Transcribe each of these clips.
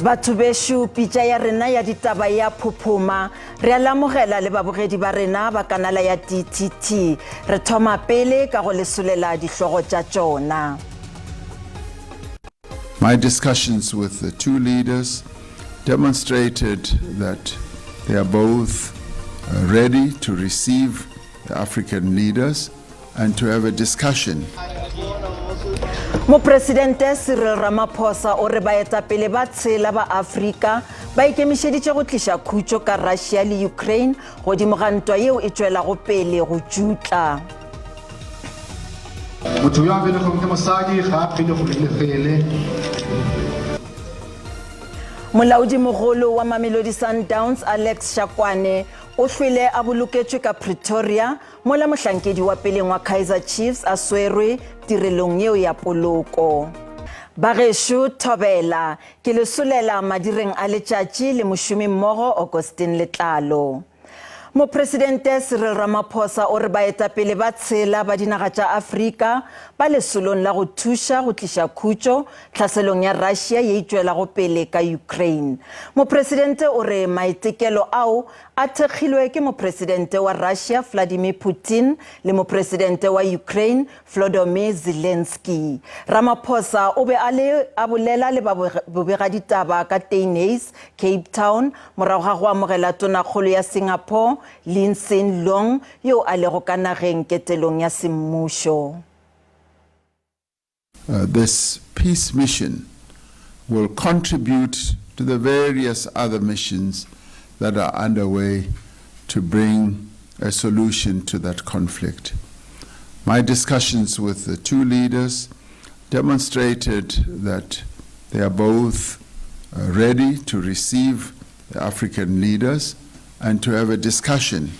Batho bešo, pitša ya rena ya ditaba ya phophoma. Re a le amogela le babogedi ba rena ba kanala ya DTT. Re thoma pele ka go le solela dihlogo tša tšona. My discussions with the two leaders demonstrated that they are both uh, ready to receive the African leaders and to have a discussion. Mopresidente Cyril Ramaphosa o re baetapele ba tshela ba Afrika ba ikemišeditše go tliša khutšo ka Russia le Ukraine godimo ga ntwa yeo e tšwelago pele go tšutla. Motho yo a belegweng ke mosadi ga a phele go ile fele. Molaodimogolo wa Mamelodi Sundowns Alex Shakwane o hlwele a boloketšwe ka Pretoria mola mohlankedi wa peleng wa Kaizer Chiefs a swerwe tirelong yeo ya poloko. Bagešo Thobela, ke le solela madireng a letšatši le mošomimmogo Augustine Letlalo. Mopresidente Cyril Ramaphosa o re baetapele ba tshela ba dinaga tša Afrika ba lesolong la go thuša go tliša khutšo tlhaselong ya Russia ye e tšwelago pele ka Ukraine. Mopresidente o re maitekelo ao a thekgilwe ke Mopresidente wa Russia Vladimir Putin le Mopresidente wa Ukraine Vlodomyr Zelensky. Ramaphosa o be a le a bolela le babobegaditaba ka Tuynhuys, Cape Town, morago ga go amogela Tonakgolo ya Singapore Lee Hsien Loong yo a lego ka nageng ketelong ya semmušo. Uh, this peace mission will contribute to the various other missions that are underway to bring a solution to that conflict. My discussions with the two leaders demonstrated that they are both uh, ready to receive the African leaders and to have a discussion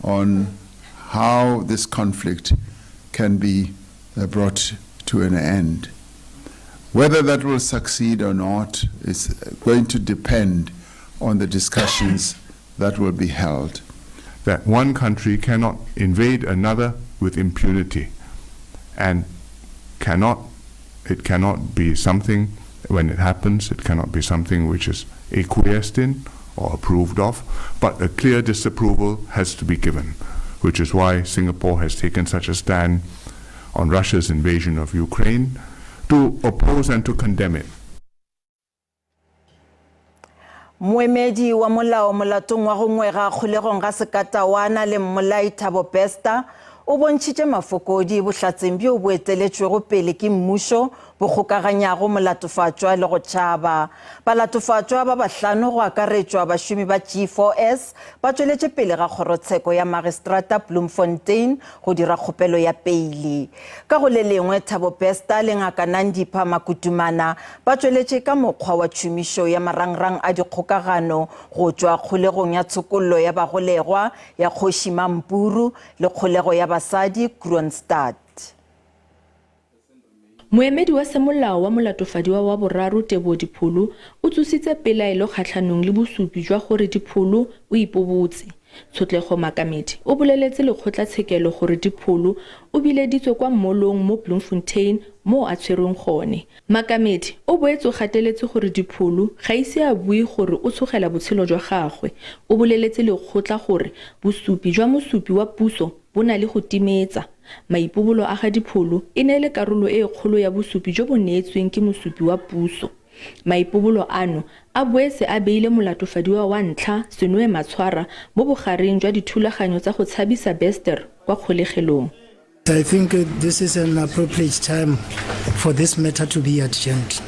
on how this conflict can be uh, brought to an end. Whether that will succeed or not is going to depend on the discussions that will be held. That one country cannot invade another with impunity and cannot it cannot be something when it happens it cannot be something which is acquiesced in or approved of but a clear disapproval has to be given which is why Singapore has taken such a stand on Russia's invasion of Ukraine to oppose and to condemn it. Moemedi wa molao molatong wa go ngwega kgolegong ga Sekatawana le mmolai Thabo Bester o bontšhitše mafokodi bohlatseng bjo bo eteletšwego pele ke mmušo bo kgokaganyago molatofatšwa le go tšhaba. Balatofatšwa ba bahlano go akaretšwa bašomi ba G4S ba tšweletše pele ga kgorotsheko ya Magistrata Bloemfontein go dira kgopelo ya peili. Ka go le lengwe, Thabo Bester le Ngaka Nandipha Makutumana ba tšweletše ka mokgwa wa tšhomišo ya marangrang a dikgokagano go tšwa kgolegong ya tshokollo ya bagolegwa ya Kgoši Mampuru le kgolego ya basadi Kroonstad. Moemedi wa semolao wa molatofadiwa wa boraro Teboho Dipholo o tsositse pelaelo kgatlhanong le bosupi jwa gore Dipholo o ipobotse. Tshotlego Makamedi o boleletse lekgotlatshekelo gore Dipholo o bileditswe kwa mmolong mo Bloemfontein moo a tshwerweng gone. Makamedi o boetse o gateletse gore Dipholo ga ise a bue gore o tshogela botshelo jwa gagwe. O boleletse lekgotla gore bosupi jwa mosupi wa puso bo na le go timetsa. Maipobolo a ga Dipholo e ne e le karolo e kgolo ya bosupi jo bo neetsweng ke mosupi wa puso. Maipobolo ano a boetse a beile molatofadiwa wa ntlha, Senoe Matshwara, mo bogareng jwa dithulaganyo tsa go tshabisa Bester kwa kgolegelong. I think this is an appropriate time for this matter to be adjourned.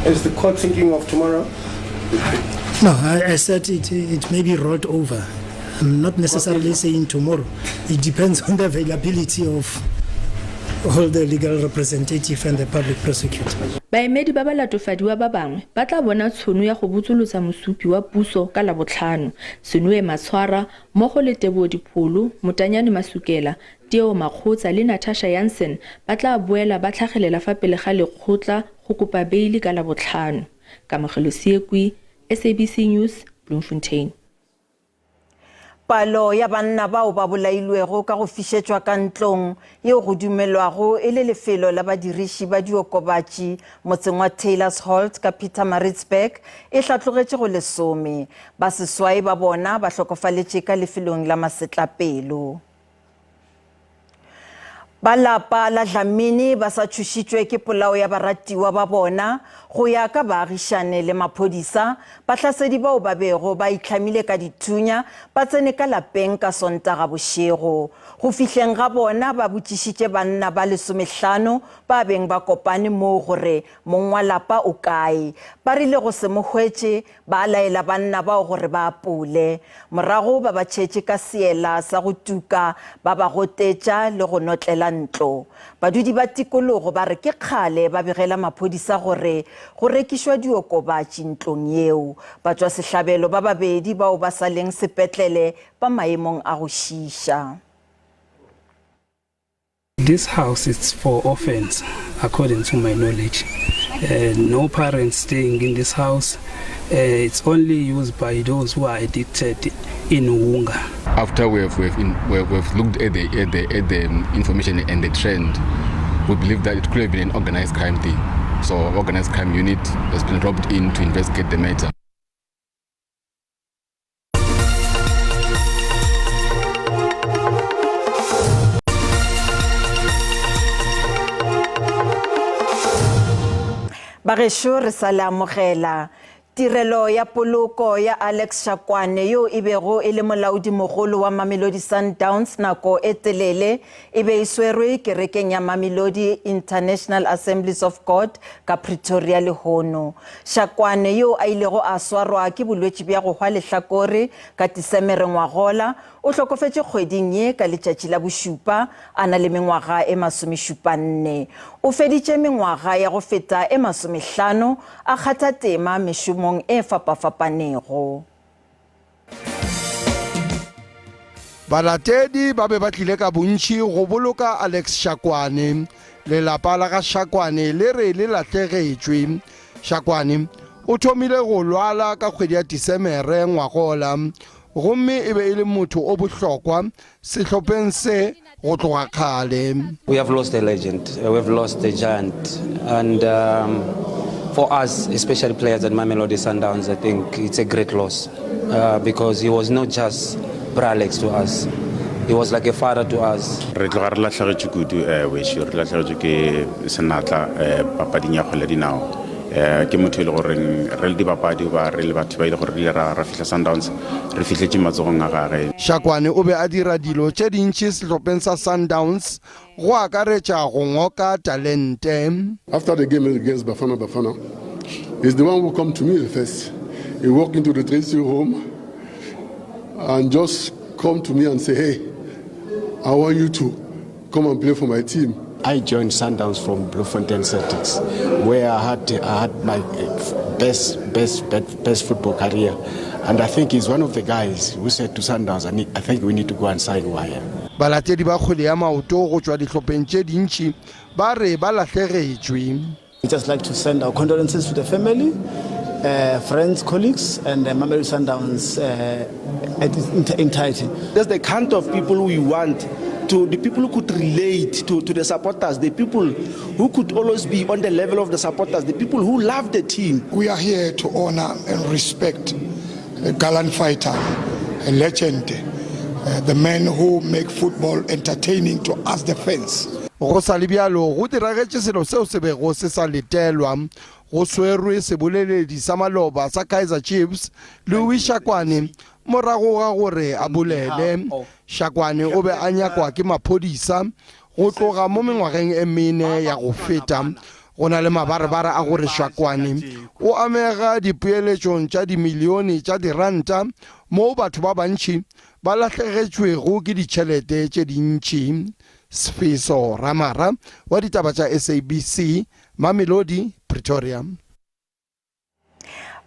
Is the court thinking of tomorrow? No, I, I said it, it may be rolled over. I'm not necessarily saying tomorrow. It depends on the availability of all the legal representative and the public prosecutor. Baemedi ba balatofadiwa ba bangwe ba tla bona tshono ya go botsolotsa mosupi wa puso ka Labotlhano, Senoe Matshwara, mmogo le Teboho Dipholo, Motanyane Masukela, Teo Makgotsa le Natasha Jansen ba tla boela ba tlhagelela fa pele ga lekgotla go kopa beili ka Labotlhano. Kamogelo Seekwi, SABC News, Bloemfontein. Palo ya banna bao ba bolailwego ka go fišetšwa ka ntlong yeo go dumelwago e le lefelo la badiriši ba diokobatši motseng wa Taylors Halt ka Pietermaritzburg e hlatlogetše go lesome. Ba seswai ba bona ba hlokofaletše ka lefelong la masetlapelo. Ba lapa la Dlamini ba sa tšhošitšwe ke polao ya baratiwa ba bona. Go ya ka baagišane le maphodisa, bahlasedi bao ba bego ba itlhamile ka dithunya ba tsene ka lapeng ka Sontaga bošego. Go fihleng ga bona ba botšišitše banna ba lesomehlano ba beng ba kopane moo gore mong wa lapa o kae. Ba rile go se mo hwetše, Ba laela banna bao gore ba apole. Morago ba ba tšhetše ka seela sa go tuka, ba ba gotetša le go notlela ntlo. Badudi ba tikologo ba re ke kgale ba begela maphodisa gore go rekišwa diokobatši ntlong yeo. Batšwasehlabelo ba babedi bao ba sa leng sepetlele ba maemong a go šiiša. This house is for orphans, according to my knowledge. Uh, no parents staying in this house. Uh, it's only used by those who are addicted in Wunga. After we have, we have, in, we have, we have looked at the, at, the, at the information and the trend, we believe that it could have been an organized crime thing. So organized crime unit has been roped in to investigate the matter. Bagešo re sa le amogela. Tirelo ya poloko ya Alex Shakwane yo e bego e le molaodimogolo wa Mamelodi Sundowns nako e telele e be e swerwe kerekeng ya Mamelodi International Assemblies of God ka Pretoria lehono. Shakwane yo a ilego a swarwa ke bolwetši bja go hwa lehlakore ka Tisemere ngwagola, o hlokofetše kgweding ye ka letšatši la bošupa a na le mengwaga e masomešupanne. O feditše mengwaga ya go feta e masomehlano a kgatha tema mešomong e fapafapanego. Balatedi ba be ba tlile ka bontši go boloka Alex Shakwane. Lelapa la ga Shakwane le re le lahlegetšwe. Shakwane o thomile go lwala ka kgwedi ya Disemere ngwagola gomme e be e le motho o bohlokwa sehlopheng se go tloga kgale. We have lost a legend, we have lost a giant and um, for us, especially players at Mamelodi Sundowns, I think it's a great loss uh, because he was not just Bralex to us. He was like a father to us. Re tloga re lahlegetšwe kudu eh, wešo re lahlegetšwe ke senatla eh, papading ya kgwele ya dinao eh, ke motho e le goreng re le dibapadi ba re le batho ba ile gore re ile ra fihla Sundowns re fihletše matsogong a gage. Shakwane o be a dira dilo tše dintši sehlopheng sa Sundowns go akaretša go ngoka talente. After the game against Bafana Bafana, he's the one who come to me the first. He walk into the dressing room and just come to me and say, hey, I want you to come and play for my team. I joined Sundowns from Bloemfontein Celtics, where I had, I had my best, best, best, best football career. And I think he's one of the guys who said to Sundowns, I, need, I think we need to go and sign Wire. Balatedi ba kgwele ya maoto go tšwa dihlopheng tše dintši ba re ba lahlegetšwe. We just like to send our condolences to the family, uh, friends, colleagues, and uh, Mamelodi Sundowns uh, at its entirety. That's the kind of people we want. To the people who could relate to, to the supporters, the people who could always be on the level of the supporters, the people who love the team. We are here to honor and respect a gallant fighter, a legend, uh, the man who make football entertaining to us the fans. Go sa le bjalo, go diragetše selo seo se bego se sa letelwa. Go swerwe seboleledi sa maloba sa Kaizer Chiefs, Louis Shakwane, morago ga gore a bolele. Shakwane o be a nyakwa ke maphodisa go tloga mo mengwageng e mene ya go feta. Go na le mabarebare a gore Shakwane o amega dipeeletšong tša dimilione tša diranta moo batho ba bantši ba lahlegetšwego ke ditšhelete tše dintši. Sfiso Ramara wa ditaba tša SABC, Mamelodi, Pretoria.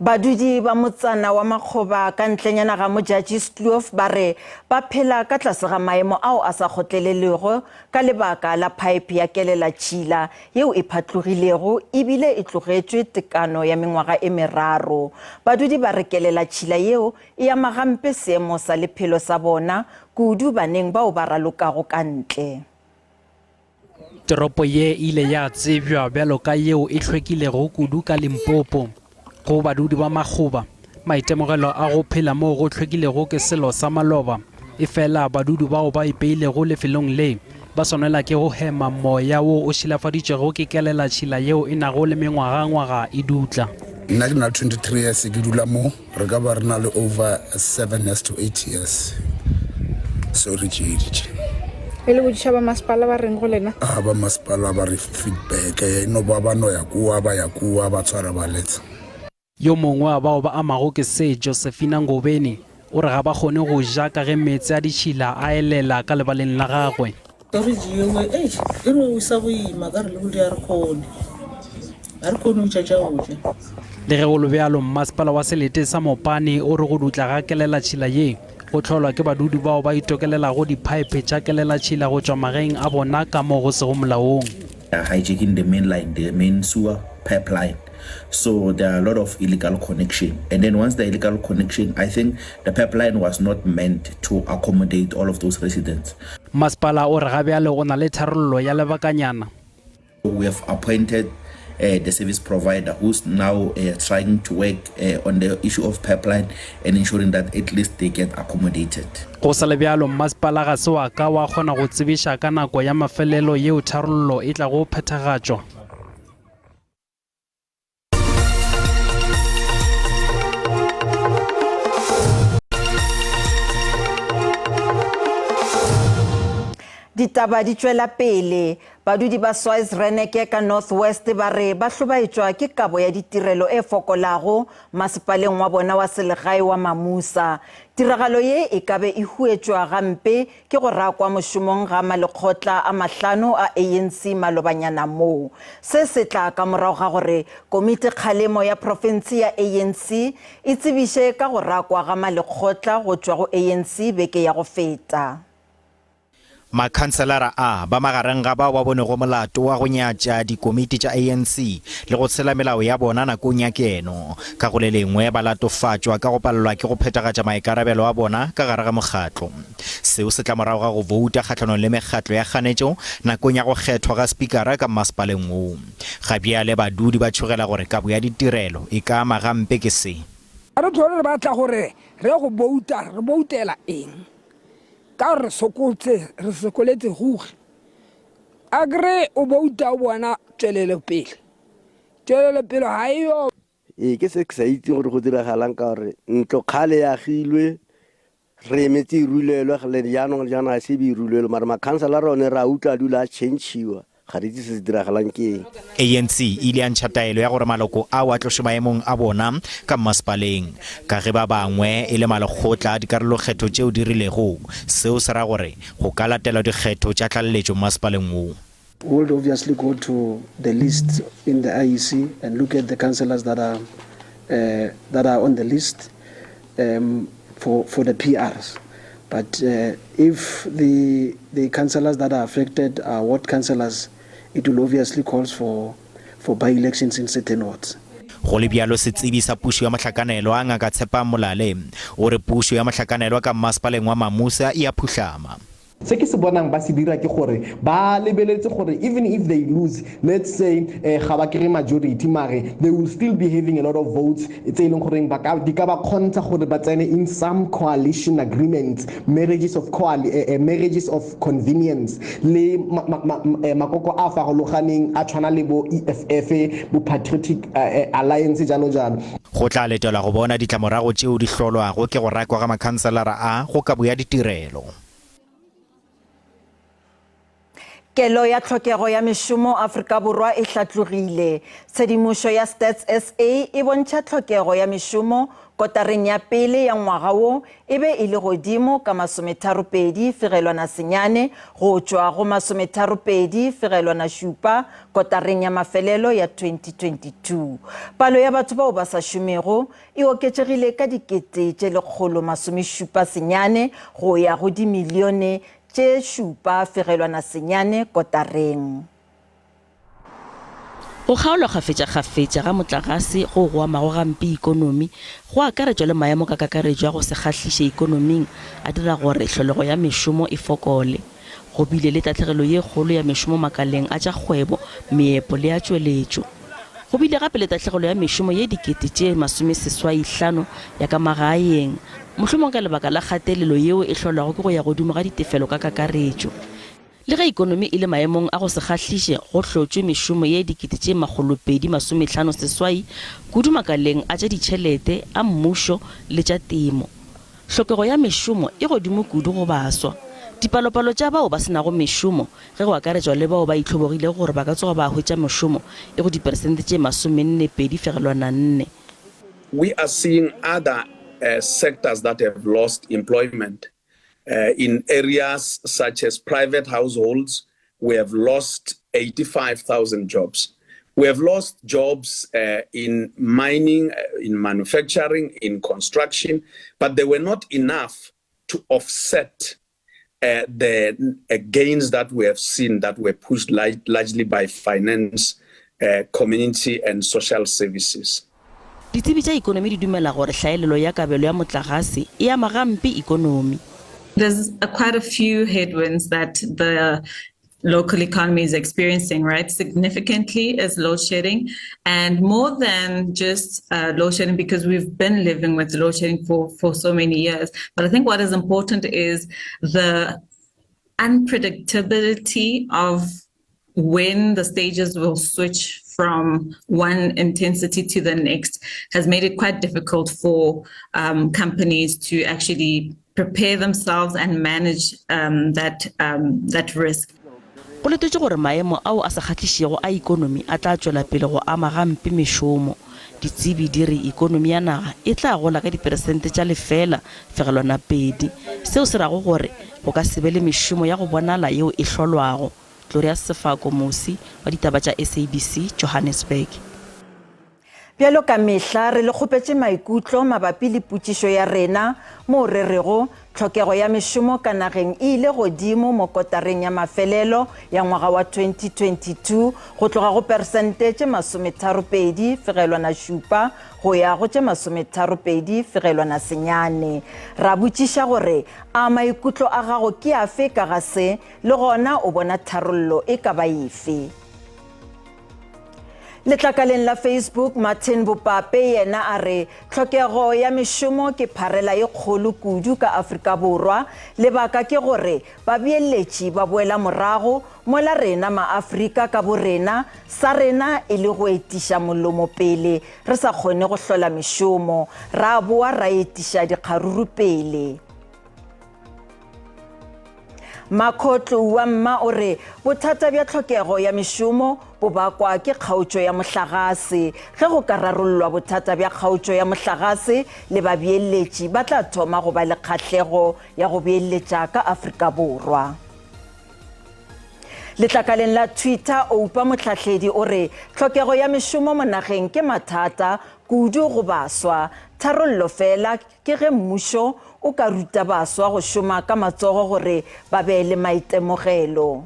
Badudi ba motsana wa Makgoba ka ntlenyana ga Modjadjiskloof ba re ba phela ka tlase ga maemo ao a sa kgotlelelego ka lebaka la phaephe ya kelelatšhila yeo e phatlogilego ebile e tlogetšwe tekano ya mengwaga e meraro. Badudi ba re kelelatšhila yeo e ama gampe seemo sa lephelo sa bona, kudu baneng bao ba ralokago ka ntle. Toropo ye e ile ya tsebjwa bjalo ka yeo e hlwekilego kudu ka Limpopo. Go badudi ba Makgoba, maitemogelo a go phela moo go hlwekilego ke selo sa maloba. Efela badudi bao ba ipeilego lefelong le ba swanela ke go hema moya wo o šilafaditšwego ke kelelatšhila yeo e nago le mengwagangwaga e dutla. Nna ke na le 23 years ke dula mo, re ka ba re na le over 7 years to 8 years so re tšeeditše. E le botšiša ba masepala ba reng go lena? A ba masepala ba re feedback e no ba ba no ya kua ba ya kua ba tshwara ba letsa. Yo mongwe wa bao ba amago ke se, Josephina Ngobeni, o re ga ba kgone go ja ka ge meetse a ditšhila a elela ka lebaleng la gagwe. Storage yengwe eish e re wisa boima ka re le go di a re kgone ga re kgone go tša tša go ja. Le ge go le bjalo, mmasepala wa selete sa Mopani o re go dutla ga kelelatšhila ye go hlolwa ke badudi bao ba itokelelago diphaephe tša kelelatšhila go tšwa magaeng a bona ka mo go sego molaong. They are hijacking the main line, the main sewer pipeline. So there are a lot of illegal connection. And then once the illegal connection, I think the pipeline was not meant to accommodate all of those residents. Masepala o re ga bjale o na le tharollo ya lebakanyana. We have appointed uh, the service provider who's now uh, trying to work uh, on the issue of pipeline and ensuring that at least they get accommodated. Go sa le bjalo, mmasepala ga se wa ka wa kgona go tsebiša ka nako ya mafelelo yeo tharollo e tlago phethagatšwa. Ditaba di tšwela pele. Badudi ba Swiss Reneke ka North West ba re ba hlobaetšwa ke kabo ya ditirelo e fokolago masepaleng wa bona wa selegae wa Mamusa. Tiragalo ye e ka be e huetšwa gampe ke go rakwa mošomong ga malekgotla a mahlano a ANC malobanyana moo. Se se tla ka morago ga gore komiti kgalemo ya profense ya ANC e tsebiše ka go rakwa ga malekgotla go tšwa go ANC beke ya go feta. Makhanselara a ba magareng ga bao ba bonego molato wa go nyatša dikomiti tša ANC le go tshela melao ya bona nakong ya keno. Ka go le lengwe ba latofatšwa ka go palelwa ke go phethagatša maikarabelo a bona ka gare ga mokgatlo. Seo se tla morago ga go bouta kgahlanong le mekgatlo ya kganetšo nakong ya go kgethwa ga spikara ka mmasepaleng woo. Ga bjale badudi ba tšhogela gore kabo ya ditirelo e ka ama gampe ke se. Ga re tlhole re batla gore re ye go bouta, re boutela eng? Ka gore re sokotse, re sokoletse ruri. Akere o bouta o bona tšwelelopele. Tšwelelopele ga e yo. Ee, ke se ke sa itseng gore go diragalang ka gore ntlo kgale e agilwe, Re emetse e rulelwe le jaanong le jaanong ga ise e be e rulelwe mara makhanselara one re a utlwa a dula a change-iwa ga re itse se se diragalang ke eng. ANC e ile ya ntšha taelo ya gore maloko ao a tlošwe maemong a bona ka mmasepaleng ka ge ba bangwe e le malekgotla a dikarolokgetho tšeo di rilego. Seo se ra gore go ka latelwa dikgetho tša tlaleletšo mmasepaleng wo. We would obviously go to the list in the IEC and look at the councillors that are, uh, that are on the list um, for, for the PRs. But uh, if the, the councillors that are affected are ward councillors, it will obviously calls for, for by-elections in certain wards. Go le bjalo, setsebi sa pušo ya mohlakanelwa, Ngaka Tshepang Molale, o re pušo ya mohlakanelwa ka mmasepaleng wa Mamusa e a phuhlama. Se ke se bonang ba se dira ke gore ba lebeletse gore even if they lose, let's say ga ba kry-e majority mare they will still be having a lot of votes tse e leng goreng ba ka, di ka ba kgontsha gore ba tsene in some coalition agreements, marriages of marriages of convenience le makoko a farologaneng a tshwana le bo EFF, bo Patriotic Alliance jalo jalo. Go tla letelwa go bona ditlamorago tšeo di hlolwago ke go rakwa ga makhanselara a go kabo ya ditirelo. Kelo ya tlhokego ya mešomo Afrika Borwa e hlatlogile. Tshedimošo ya Stats SA e bontšha tlhokego ya mešomo kotareng ya pele ya ngwaga wo e be e le godimo ka masometharopedi fegelwana senyane go tšwa go masometharopedi fegelwana šupa kotareng ya mafelelo ya 2022. Palo ya batho bao ba sa šomego e oketšegile ka dikete tše 179 go ya go dimilione tše šupa fegelwana senyane kotareng. Go kgaolwa kgafetšakgafetša ga motlagase goo go amago gampe ikonomi, go akaretšwa le maemo ka kakaretšo a go se kgahliše ikonoming, a dira gore hlolego ya mešomo e fokole. Go bile le tahlegelo ye kgolo ya mešomo makaleng a tša kgwebo, meepo le a tšweletšo. Go bile gape le tahlegelo ya mešomo ye 85,000 ya ka magaeng, mohlomongwe ka lebaka la kgatelelo yeo e hlolwago ke go ya godimo ga ditefelo ka kakaretšo. Le ge ikonomi e le maemong a go se kgahliše, go hlotšwe mešomo ye 258,000 kudu makaleng a tša ditšhelete, a mmušo le tša temo. Hlokego ya mešomo e godimo kudu go baswa. Dipalopalo tša bao ba se nago mešomo, ge go akaretšwa le bao ba itlhobogilego gore ba ka tsoga ba hwetša mošomo, e go diperesente tše 42,4. We are seeing other sectors that have lost employment in areas such as private households, we have lost 85,000 jobs. We have lost jobs uh, in mining, uh, in manufacturing, in construction, but they were not enough to offset uh, the uh, gains that we have seen that were pushed largely by finance, uh, community, and social services. Ditsebi tša ikonomi di dumela gore hlaelelo ya kabelo ya motlagase e ama gampe ikonomi. There's a quite a few headwinds that the local economy is experiencing, right? Significantly is load shedding, and more than just uh, load shedding, because we've been living with load shedding for, for so many years. But I think what is important is the unpredictability of when the stages will switch from one intensity to the next has made it quite difficult for um, companies to actually prepare themselves and manage um, that, um, that risk. Go letetšwe gore maemo ao a sa kgahlišego a ikonomi a tla tšwela pele go ama gampe mešomo. Ditsebi di re ikonomi ya naga e tla gola ka diperesente tša 0.2, seo se rago gore go ka se be le mešomo ya go bonala yeo e hlolwago. Gloria Sefako Mosi wa ditaba tša SABC, Johannesburg. Bjalo ka mehla, re le kgopetše maikutlo mabapi le potšišo ya rena moo re rego tlhokego ya mešomo ka nageng e ile godimo mo kotareng ya mafelelo ya ngwaga wa 2022 go tloga go persente tše masometharopedi fegelwana šupa go ya go tše masometharopedi fegelwana senyane. Ra botšiša gore a maikutlo a gago ke afe ka ga se Le gona o bona tharollo e ka ba efe? Letlakaleng la Facebook, Martin Bopape yena a re tlhokego ya mešomo ke pharela e kgolo kudu ka Afrika Borwa. Lebaka ke gore babeeletši ba boela morago mola rena maAfrika ka borena sa rena e le go etiša molomo pele re sa kgone go hlola mešomo, ra boa ra etiša dikgaruru pele. Makho Tlouwa Mma o re bothata bja tlhokego ya mešomo bo bakwa ke kgaotšo ya mohlagase. Ge go ka rarollwa bothata bja kgaotšo ya mohlagase le babeeletši ba tla thoma go ba le kgahlego ya go beeletša ka Afrika Borwa. Letlakaleng la Twitter, Oupa Mohlahledi o re tlhokego ya mešomo mo nageng ke mathata kudu go baswa. Tharollo fela Ke ge mmušo o ka ruta baswa go šoma ka matsogo gore ba be le maitemogelo.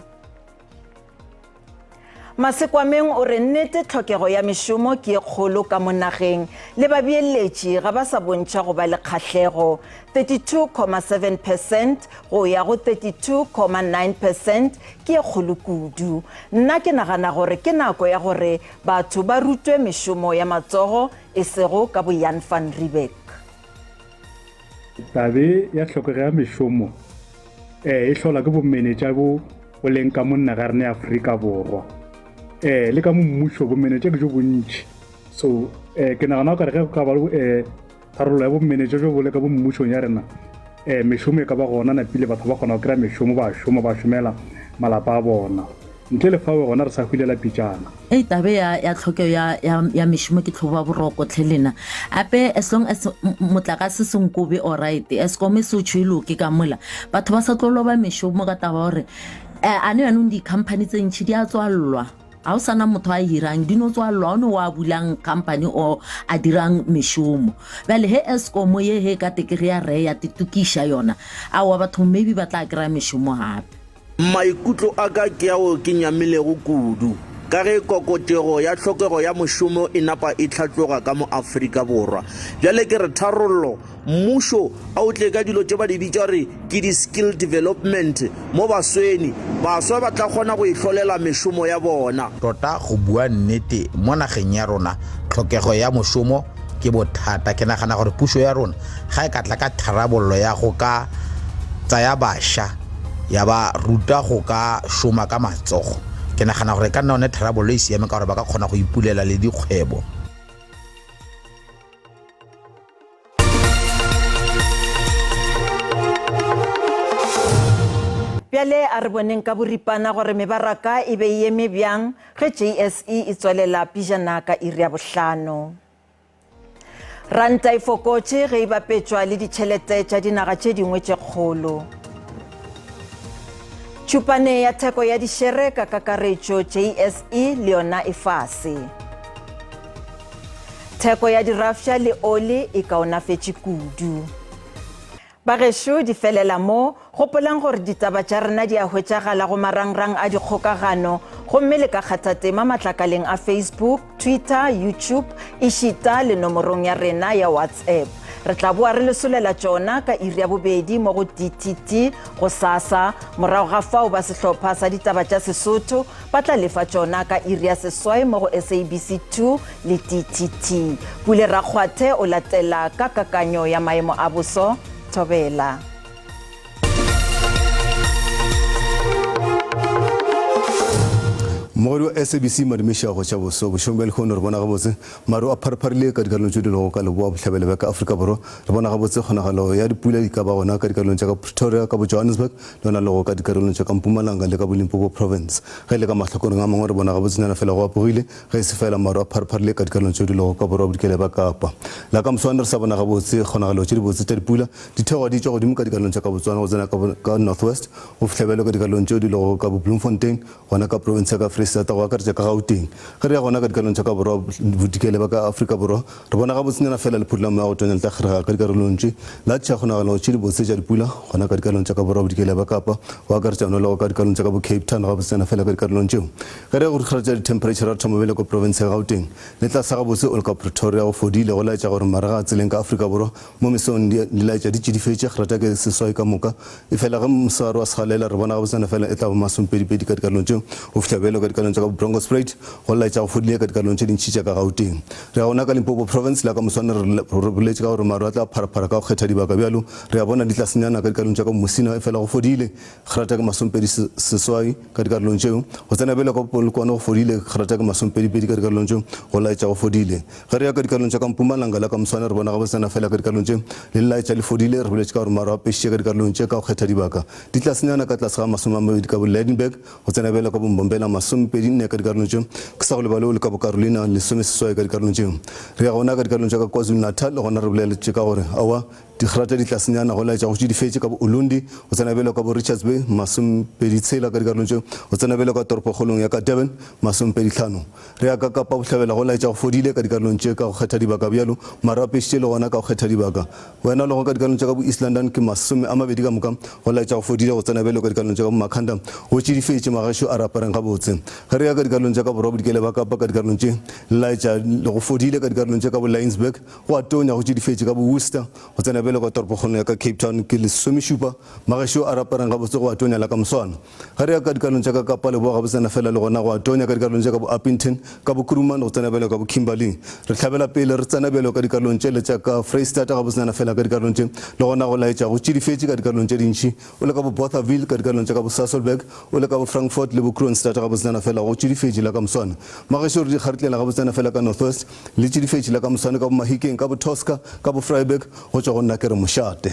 Masekwameng o re nnete tlhokego ya mešomo ke ye kgolo ka mo nageng le babeeletši ga ba sa bontšha go ba le kgahlego. 32,7 percent go ya go 32,9 percent ke ye kgolo kudu. Nna ke nagana gore ke nako ya gore batho ba rutwe mešomo ya matsogo e sego ka bo Jan van Riebeeck. Tabe ya tlhokego ya mešomo eh, e hlola ke bomenetša bo bo leng ka mo naga rena ya Afrika Borwa eh, le ka mo mmušo bomenetša ke jo bontši so eh, ke nagana o kare ge go ka ba eh, tharollo ya bomenetša jo bo le ka bo mmušong ya rena eh, mešomo e ka ba gona napile batho ba kgona go kry-a mešomo ba šoma ba šomela malapa a bona. Ntle le fao gona re sa hulela pitšana. Ei tabe ya ya tlhokego ya ya ya mešomo ke tlhoba boroko tlhe lena. Ape as long as motlakase se nkobe alright, Eskom e se tšho e loke ka mola, batho ba sa tlo loba mešomo ka taba ya gore eh ane yanong di company tse ntši di a tswallwa. Ga o sana motho a hirang, di no tswallwa, ga o ne wa bulang company or a dirang mešomo. Bjale he Eskom ye he ka te kry-a re ya te tokiša yona, aowa batho maybe ba tla kry-a mešomo gape. Maikutlo a ka ke ao ke nyamilego kudu, ka ge kokotšego ya tlhokego ya mošomo e napa e hlatloga ka mo Afrika Borwa. Bjale ke re tharollo, mmušo a o tle ka dilo tše ba di bitša gore ke di-skill development mo basweni, baswa ba tla kgona go ihlolela mešomo ya bona. Tota go bua nnete mo nageng ya rona tlhokego ya mošomo ke bothata. Ke nagana gore puso ya rona ga e ka tla ka tharabollo ya go ka tsaya bašwa ya ba ruta go ka šoma ka matsogo, ke nagana gore e ka nna yone tharabollo e siameng ka gore ba ka kgona go ipulela le dikgwebo. Bjale a re boneng ka boripana gore mebaraka e be e eme bjang ge JSE e tswelela pejana ka iri ya bohlano. Ranta e fokotše ge e bapetšwa le ditšhelete tša dinaga tše dingwe tše kgolo. Tšhupane ya theko ya dišere ka kakaretšo JSE le yona e fase. Theko ya dirafša le oli e kaonafetše kudu. Bagešo, di felela mo. Gopolang gore ditaba tša rena di a hwetšagala go marangrang a dikgokagano gomme le ka kgatha tema matlakaleng a Facebook, Twitter, YouTube ešita le nomorong ya rena ya WhatsApp. Re tla boa re le solela tšona ka iri ya bobedi mo go DTT gosasa. Morago ga fao ba sehlopha sa ditaba tša Sesotho ba tla lefa tšona ka iri ya seswai mo go SABC 2 le TTT. Pule Rakgwathe o latela ka kakanyo ya maemo a boso. Thobela. Mogodi wa SABC Madumiša go tša boso bošong bja lehono re bona gabotse maru a pharepharile ka dikarolong tše di lego ka leboa bohlabela bja ka Afrika Borwa. Re bona gabotse kgonagalo ya dipula di ka ba gona ka dikarolong tša ka Pretoria, ka bo Johannesburg le gona le go ka dikarolong tša ka Mpumalanga le ka bo Limpopo Province. Ge e le ka mahlakoreng a mangwe re bona gabotsenyana fela go apogile ge e se fela maru a pharepharile ka dikarolong tšeo di lego ka borwa bodikela bja Kapa. La ka moswane re sa bona gabotse kgonagalo tše dibotse tša dipula di theoga di tšwa godimo ka dikarolong tša ka Botswana go tsena ka North West go fihla bjalo ka dikarolong tšeo di lego ka bo Bloemfontein gona ka profense ya ka Freistata go akaretša ka Gauteng. Ge re ya gona ka dikarolong tša ka borwa bodikela bja ka Afrika Borwa Re bona gabotsenyana feela lephoto la moya go tonya le tla kgerega ka dikarolong tše la tšha kgonagalo tše dibotse tša dipula gona ka dikarolong tša ka borwa bodikela bja Kapa, go akaretša yona le go ka dikarolong tša ka bo Cape Town gabotsenyana feela ka dikarolong tšeo. Ge re ya go dikgala tša dithemphereitšha ra thoma bjale ko profense ya Gauteng le tlase gabotse o le ka Pretoria go fodile go laetša gore marega a tseleng ka Afrika Borwa mo mesong di di laetša di tšidifetše grata ke seswai ka moka Efela ge mosegare wa segalela re bona gabotsana fela e tla ba masompedipedi ka dikarolong tšeo go fihla bjalo ka dikarolong tša ka Bronkhorstspruit, go laetša go fodile ka dikarolong tše dintši tša ka Gauteng. Re ya gona ka Limpopo Province la ka moswane re re boletše ka gore maru a tla pharaphara ka go kgetha dibaka bjalo re a bona di tlasenyana ka dikarolong tša ka Musina efela go fodile grata ke masompedi seswai ka dikarolong tšeo. Go tsena bjalo ka Polokwane go fodile grata ke masompedipedi ka dikarolong tšeo go laetša go fodile. Ge re ya ka dikarolong tša ka Mpumalanga la ka moswane re bona gabotsana fela ka dikarolong tše le laetša le fodile. Re boletše ka gore maru a apešitše ka dikarolong tše ka go kgetha dibaka. Di tlasenyana ka tlase ga masomemabedi ka bo Lydenburg, go tsena bjalo ka bo Mbombela masomepedi nne ka dikarolong tše. Ke sa go lebale o le ka bo Carolina lesomeseswai ka dikarolong tše. Re ya gona ka dikarolong tša ka KwaZulu-Natal le gona re boleletše ka gore aowa Digrata di tlasenyana go laetša go tšidifetše ka bo Ulundi, go tsena bjalo ka bo Richards Bay, masomepeditshela ka dikarolong tšeo, go tsena bjalo ka toropokgolong ya ka Durban, masomepedihlano. Re ya ka Kapa Bohlabela go laetša go fodile ka dikarolong tše ka go kgetha dibaka bjalo, maru a apešitše le gona ka go kgetha dibaka. Wena o lego ka dikarolong tša ka bo East London ke 20 ka moka go laetša go fodile go tsena bjalo ka dikarolong tša ka bo Makhanda, go tšidifetše, magaešo a re apareng gabotse. Ge re ya ka dikarolong tša ka Borwa Bodikela bja Kapa ka dikarolong tše laetša go fodile ka dikarolong tše ka bo Laingsburg, Go a tonya, go tšidifetše ka bo Worcester, go tsena bjalo ka toropokgolo ya ka Cape Town ke lesomešupa, magešo a raparang gabotse go a tonya la ka moswana. Ge re ya ka dikarolong tša ka Kapa Leboa gabotsana fela le gona go a tonya ka dikarolong tša ka bo Upington, ka bo Kuruman go tsena bjalo ka bo Kimberley. Re hlabela pele re tsena bjalo ka dikarolong tšele tša ka Freistata gabotsana fela ka dikarolong tše le gona go laetša go tšidifetše ka dikarolong tše dintši o le ka bo Bothaville ka dikarolong tša ka bo Sasolburg, o le ka bo Frankfort le bo Kroonstad gabotsana fela go tšidifetše la ka moswana. Magešo re di kgaritlela gabotsana fela ka North West Le tšidifetše la ka moswane ka bo Mahikeng, ka bo Tosca, ka bo Vryburg, go tšwa go nna ke re mošate.